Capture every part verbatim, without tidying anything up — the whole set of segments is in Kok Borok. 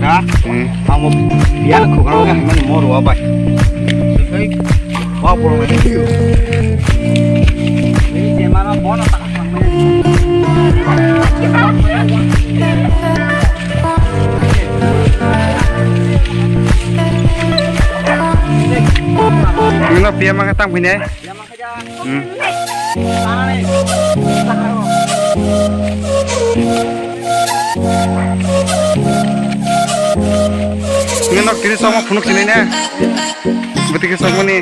Ha? Hmm. Amo biar ko karo mani moro abai. Wa boro mani. Ini je mana bono tak mani. Ini piya maka tang punya. Hmm. Ini nok tini sama phunuk sini ne. Betik sama ni.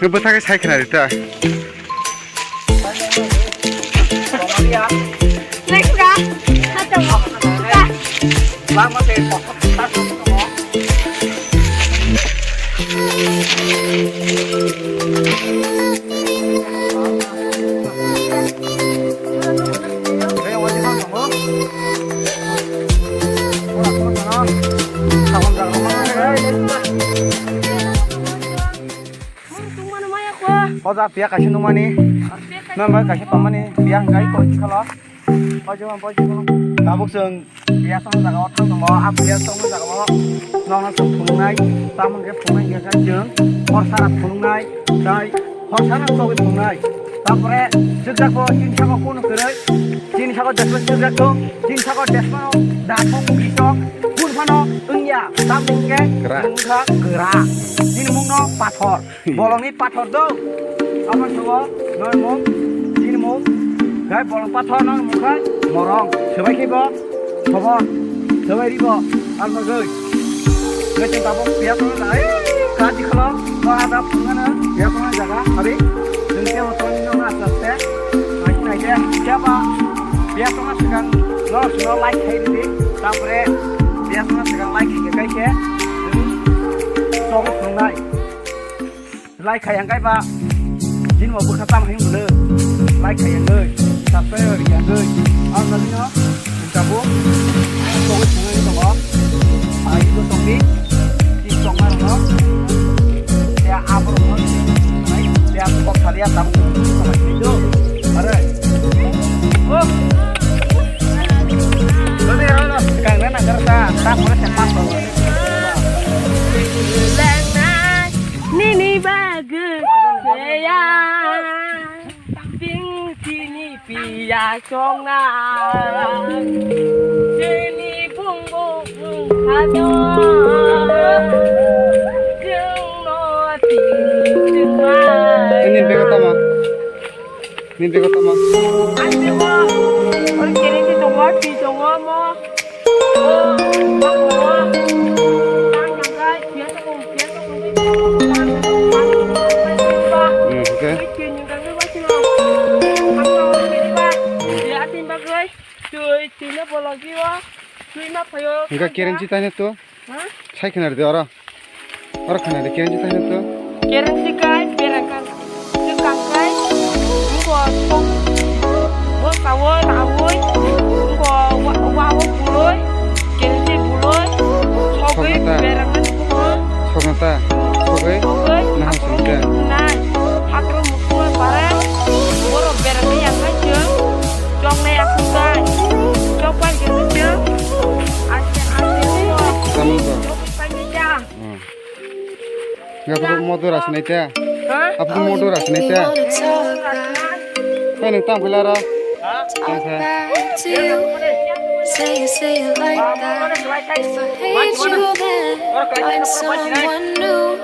Nang bwthakhe sai khna rita. Oja piya kaisa nungmani. Nang bai kaisa pamani piya hwnkhai koi khalo. Oja, oja. Tabuk chwng piya tongna jaga o thang tongo. A piya tongna jaga o nokno chwng phunuknai. Tamoni khe phunuknai hwnkhe chwng hor sana phunuknai. Tai hor sana chogwi phunuknai. Tapore chwkjak bo chini saka kunu kwrwi. Chini saka desma chwkjak thung. Chini saka desma no da thung bisok. Kun phano wngya. Tamoni khe wngkha kwra. Chini mungno pathor. Bolongni pathor do. Aboni sobo noni mung, chini mung. Gai bolong pathor noni mung khai morong. Swbai khe bo sobor. Swbai ribo. Alma goi. Goi chwng tabuk piya tongna jaga. Ei, kaji khalo. Bo ada phunukna piya tongna jaga. Abi. Chwng kebo tongni nokna aste aste. Naikhe naikhe. Kebo piya tongna swkang norok chwngno like khai ridi. Tapore piya tongna swkang like khai khe kai khe. Chwng tok phunuknai. Like khai yang kai ba. Jin mo bwkha tam hai mulu. Like khai yang goi. Subscribe khai yang goi. Ang nang no. Tabuk. Tabuk tabuk tabuk. Ai ko tabuk. Ti tabuk ma no. Ya abro no. Ai ya kok kali ya tabuk. Sama itu. Are. Oh. Dale, dale. Kang na na karta. Tabuk na sepak. Nini bagwi seya, ping sini piya songna, sini bung bung hado, jengno ting jengmai. Ini bego tama. Nini bego tama. Ani bego. Ori kiri ti tongo, ti tongo mo. O, bak tongo. Tang tang kai, biasa kong, biasa kong. Hmm, oke. Ori kiri ni kang kai ba sino. Apa ori kiri ba? Dia atin ba kai. Tui, tina bologi wa. Tui ma payo. Enggak kiri ni cita ni tu. Ha? Sai khna ridi oro. Oro khna ridi, kerensi thani to. Kerensi kai, berang kan. Ke kang kai. Ngo song. Ngo sawo, rawo. Ngo wa, wa, wo buloi. Kerensi buloi. Sogwi, soknata, berang kan buko. Soknata. Sogwi. Sogwi. Naham singka. Nai. Hakro mukuma barang. Boro berang yang kan jeng. Jong nai aku kai. Jong pan kerensi. Ase, ase, ngo. Kamu ko. Jong pan kerensi. Hmm. Nga photo motor asnai ta? Ha? Apa motor asnai ta? Hai nang tang pila ra? Tang pila. Say you say it like that. If I hate you, then find someone new.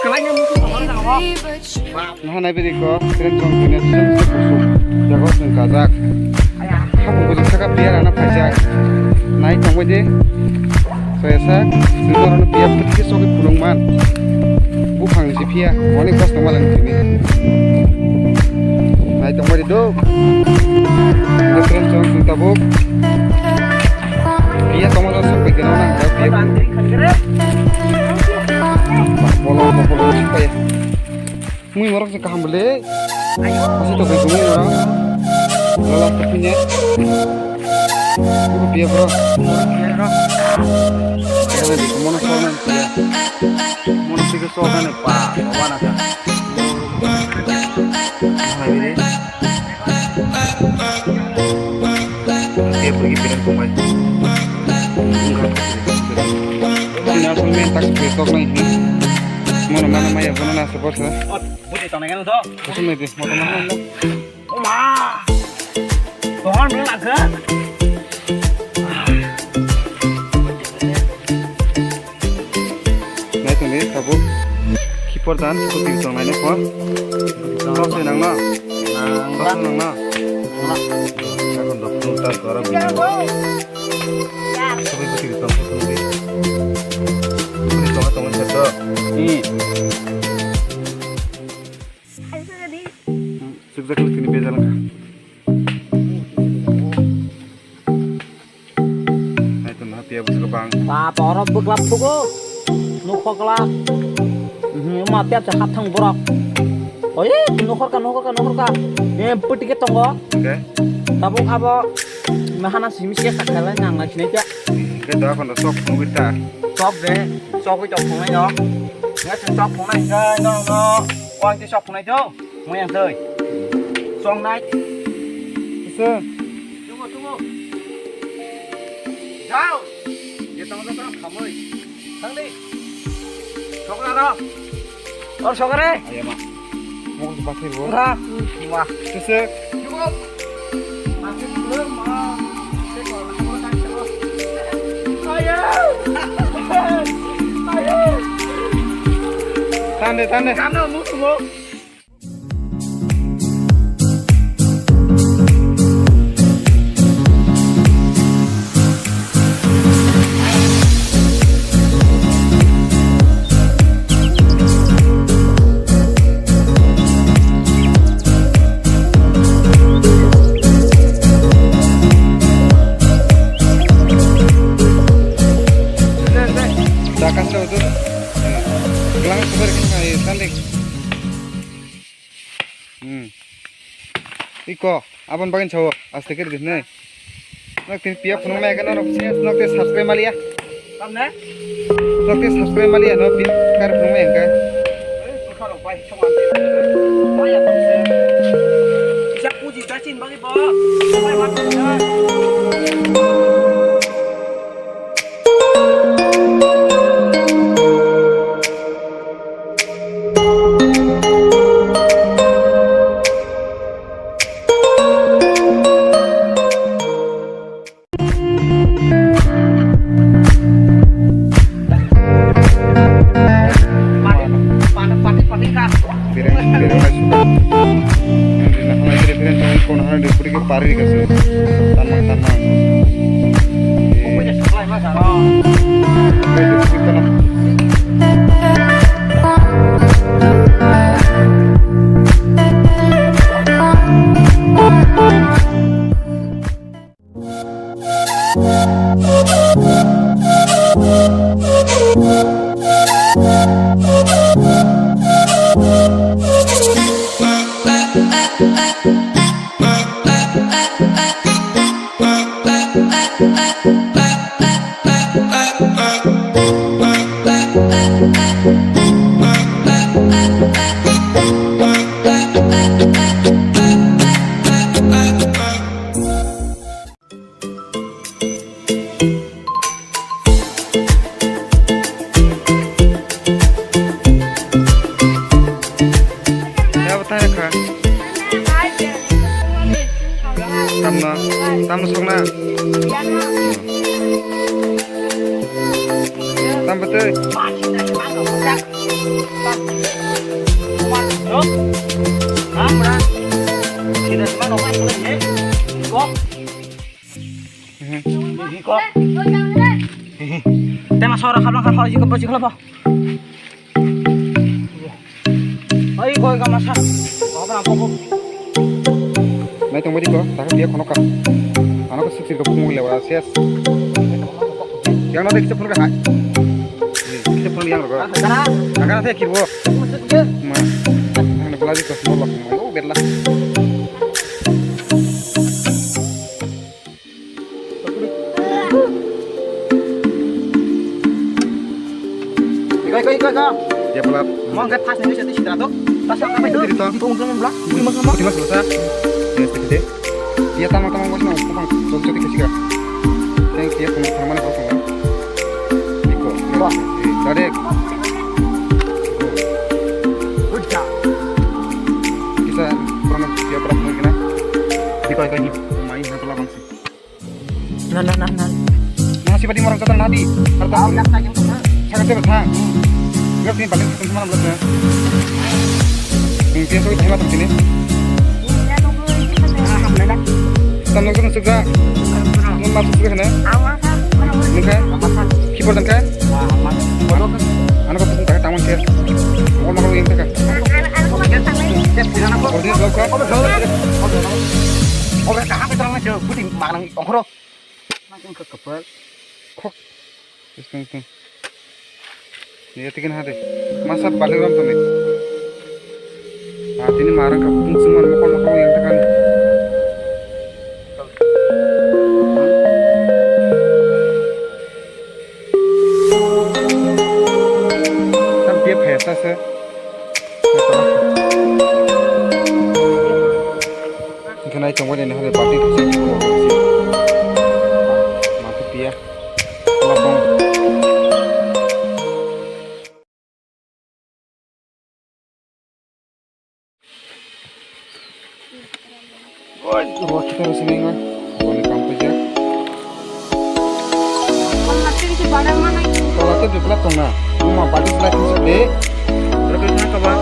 Maybe, but you Naha nai bini ko, kren chong tini chong se kusuk. Jago chwng kajak. Hapu kusuk saka piya rana phaijak. Nai tongbai de. Soyasa, chwng norokno piya phuti sogwi phunuk man. Buphang si phiya, onek kosto malani tini. Nai tongbai de do. Kren chong chwng tabuk. Piya tongma sok bai gana nang piya phunuk. Bolo, bolo, bolo, si paya. Mui morok se kaham bole. Asi to kai mui morok. Lala to punya. Ibu piye bro? Piye bro. Mono sok nang piye. Mono sok nang pa. Mana ka? Piye bro ki piye kong bai. Ini asal main tak piye sok nang. Mono mana maya bono na support sa. Buti tonai kan to. Kusum nai di, moto mana nang. Oma! Bohong belum agak. Nai tong di, tabuk. Kipor dan, kipor tong nai ne por. Tok se nang na. Tok se nang na. Nang. Nang dok, nang ta gora bi. Sabai kipor tong, kipor tong di. Kipor tong, tong se to. Hmm. Sukjak ni sini bejal ka. Nai tong na piya bus ka bang. Ba borok bwklap thugo. Nukho kla. Mhm, ma piya cha khat thang borok. Oi, nukhor ka, nukhor ka, nukhor ka. Em, putike tongo. Oke. Tabuk abo mahana simi se sakhala nang na sinai kya. Oke, da kon sok nugita. Sok de, sok ito phunai no. Ngai sok phunai no, no. Wang ti sok phunai do. Moyang tei. Songnai. Kisa. Tunggu, tunggu. Jao. Ye tong tong khamoi. Thang di. Sokra ro. Or sokre. Ayo ma. Mukul pakai ro. Ura. Wah. Kisa. Tunggu. Masih belum, ma. Ayo. Ayo. Tande, tande. Tande, mu, mu. Jakas lo tu. Gelang super kan kai tande. Hmm. Iko, abon bagin chawo, aste kiri deh nai. Nok tin piya phunung mai kan nok sini nok te subscribe malia. Tamne? Nok te subscribe malia no pin kar phunung mai kan. Eh, bukan apa itu mati. Maya tamse. Bisa puji cacing bagi bawa. Maya mati. Pati, pati, pati, pati, kak. Bireng, bireng, yang di nakal aja, bireng, jangan kau nahan di puri ke pari kasih. Tanah, tanah. Pokoknya sekolah, Mas, ah. Ya, betul ya, Kak. Tamna, tamna sokna. Tam betul. Tema sora khablang kha hoi jikop bojik labo. Oi goi gama sa. Baba na popo. Nai tong bojiko, tak dia kono ka. Ano ko sik sik ko pung le wa ses. Yang na de kisa phone ka hai. Kisa phone yang ro. Kana? Kana te kirbo. Ma. Ano bolaji ko mo lak mo berla. Pas ni sete sitra to. Tas ang kapai to. Diri to. Di kong kong bla. Bui mas ma. Bui mas bla. Yes, dikhe de. Dia tama tama bos na, tama jodi jodi khe sikha. Thank you, tama tama na bos na. Iko. Wah. Direct. Good job. Kisa pernah dia pernah mungkin na. Iko iko ni. Main na pala bangsi. Na na na na. Nang si pati morang kata nadi. Arta. Au nak tanya mana? Saya kata thang. Nggak sini paling penting mana belum ya? Mungkin tuh hemat mungkin ini. Tam nang tuh suksa. Nang masuk suksa sana. Nengka. Keyboard nengka. Ano ko bukan kata taman sih. Mau makan yang tekan. Original vlog ka? Oke, kaham kita lang jauh, putih makan ongkro. Makin ke kepel. Khok. Terus teng teng. Ya tikin hade. Masa balik ram tadi. Ah, ini marang ka pung seman mokol mokol yang tekan. Tam dia phai sa se. Hingke nai tongbai nini hwnwi bati thwsai. Mantha piya. Labong. Oi, ruwa kita sini nga. Boni kam puja. Tola te dupla tongna. Uma bati slai khisi de. Terus na kaba.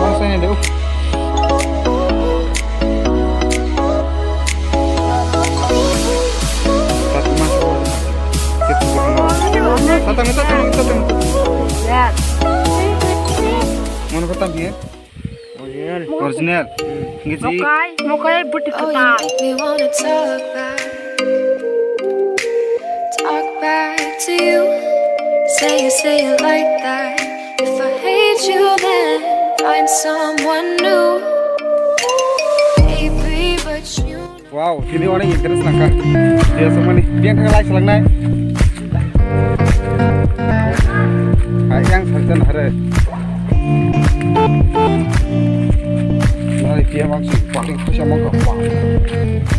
Mana saya de. Tatma. Tatma, tatma, tatma. Mana kata dia? Original. Original. Ngi ji. Mokai, mokai buti kata. We wanna talk back, talk back to you. Say you say it like that. If I hate you, then find someone new. Baby, but you Wow, tini onek interest nangkha. Dia semani, dia thang lai selangnai. Hai yang sarjan hare. Nari dia maksud paling khusyuk mangkha.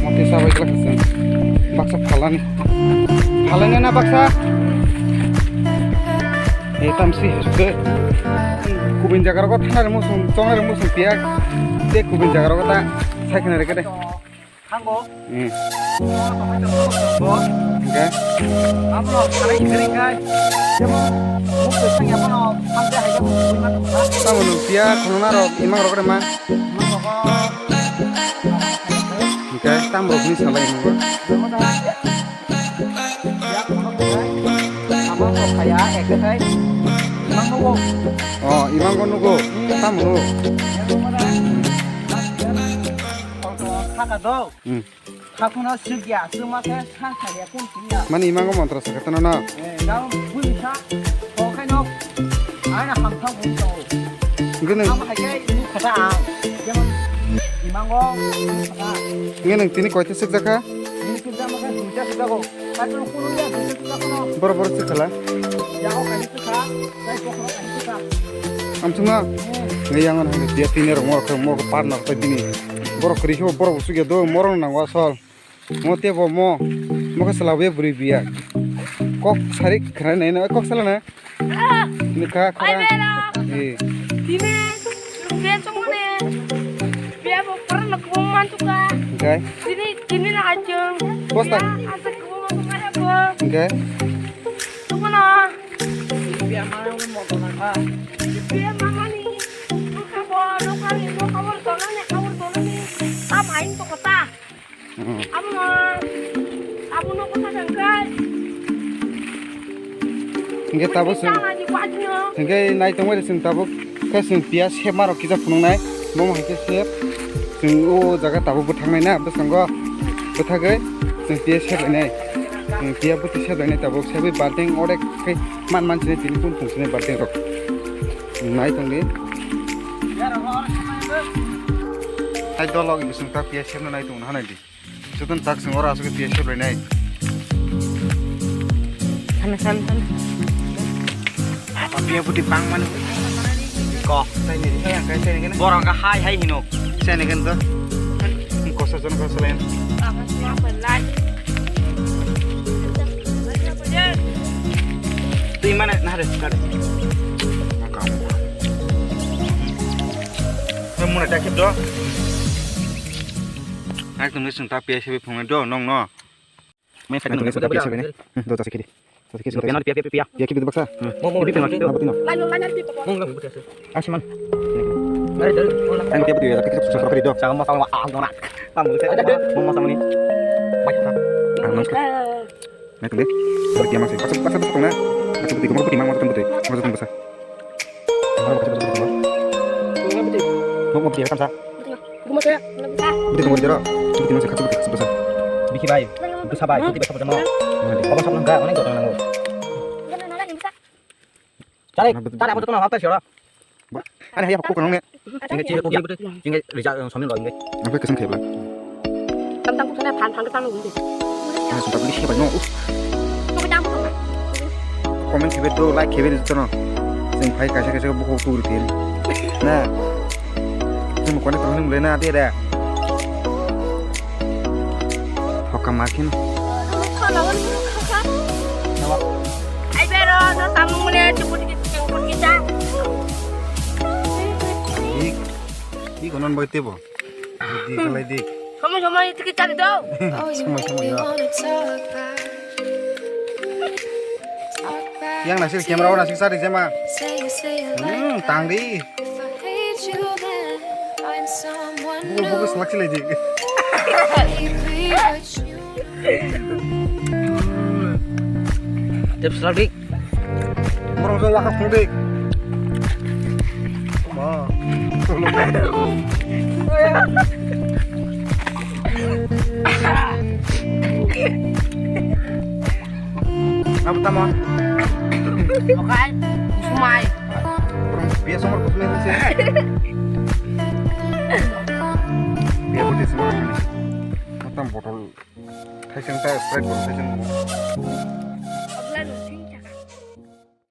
Mati sabai kelak sen. Baksa phalani. Phalani na baksa? Eh, tamsi hesde. Kubin jaga rogo thana remo sung, chong remo sung piak. Te kubin jaga rogo ta. Sai khna reke de. Thango. Hmm. Bo. Hingke? Abono khalai kiri kai. Jemon, muk twi thang ya bono, hamte hai jemon, bui ma tong kha. Tamo nung piya, khonona rok, imang rok rema. Imang rok. Hingke, tam rok ni salai nungo. Abo bo khaya, ekhe khai. Imang nugo. Oh, imang go nugo. Tamo nugo. Khaka do. Hmm. Khakuno sugya, suma khe sa khaya kun tiya. Mani imang go mantra sakatana na. Eh, dao bui sa. Ko khai no. Ana ham thang bui to. Gini. Ham hai kai nu khata ang. Jemon imang go khata. Gini tini koi te sugya kha? Ni sugya ma kha duita sugya go. Borok borok se khala. Amchungma. Ngai yang on hande dia tini rok morok morok partner ta dini. Borok kri khe borok sugya do morok nang wa sol. Mo te bo mo. Mo khe sala be buri biya. Kok sari khna nai na kok sala na. Ni kha khara. Eh. Tini rungke chongmane. Biya bo pura nak bong mantuka. Gai. Tini tini na ajong. Posta. Biya asa kubong mantuka ya bo. Gai. Tunggu na. Biya mana mo kona kha. Biya mama ni. Buka bo lokal ni lokal tona ni awal tona ni. Tam aing to kota. Hmm. Amo, amo no kota jangkai. Hingke tabuk chwng, hingke nai tongbai de chwng tabuk khe chwng piya sep ma rok kisa phunuk nai, bomo hai khe sep chwng o jaga tabuk bwthak nai na bwskango bwthagwi chwng piya sep lainai, chwng piya bwtwi sep lainai tabuk sebwi balting orek khe man man sini tini kun thung sini balting rok nai tongdi. Hai dolok ibu chwng ta piya sepna nai tong na hanai di. Jotono tak chwng oro aswk khe T S F lainai. Sana, sana, sana. Biya puti bang mani. Ko. Sai ni, sai ni, sai ni. Borok ka hai hai hino. Sai ni kan to. Kosa jon kosa lain. Tui mana nare nare. Muna takip do. Ekdom ni sung ta piya sebi phungai do nong no. Mai khat nang. Piya sebi ne. Do ta sekiri. Piano piya, piya, piya. Piya ki baksa. Mo, mo, piano. Apa tino? Mo, mo, mo, mo. Asiman. Ang piya pati ya, kita susah kiri do. Sama, sama, ah, gona. Kamu saya. Mo, mo, sama ni. Baik. Ang nang. Nai tungde. Sabi tiang mangsi. Paksa, paksa, paksa tungna. Paksa putih, gumar putih mang, paksa putih. Paksa tungna paksa. Mau, mau putih, mau, mau putih, mau putih. Mau, mau putih, kamsa. Putih, gumar saya. Putih, gumar jero. Putih, mangsi, paksa putih, paksa paksa. Biki bai. Itu sabai, putih, paksa paksa, no. Apa sab nangga, mana yang kau nanggo? Cari, cari apa tuh, kenapa sih, orang? Ba, ani hai hokuk nang ne. Singke, singke, singke, singke, rija, eh, somni lo, singke. Nang khe kesang khebla. Tam tam kukana phan phan tam nang gunde. Ani sung tak bisi khebla no. Comment khebe do, like khebe do no. Sing phai kaisa kaisa bukhuk tu ri phin. Na. Sing kone tong ning le na de da. Hoka makin. Ai bero, no tamung mune chukut kita. Dik, dik onon boy tebo. Dik kalai dik. Somoi somoi tiki chari do. Somoi somoi ya. Yang nasir camera o nasir sari jema. Hmm, tangdi. Buku buku selak sih lagi. Tips lagi. Orang tua wakaf mudik. Wah. Apa tamo? Okai, sumai. Biasa mau kutu nih sih. Biar putih semua. Matang botol. Thaising ta Sprite botol thaising.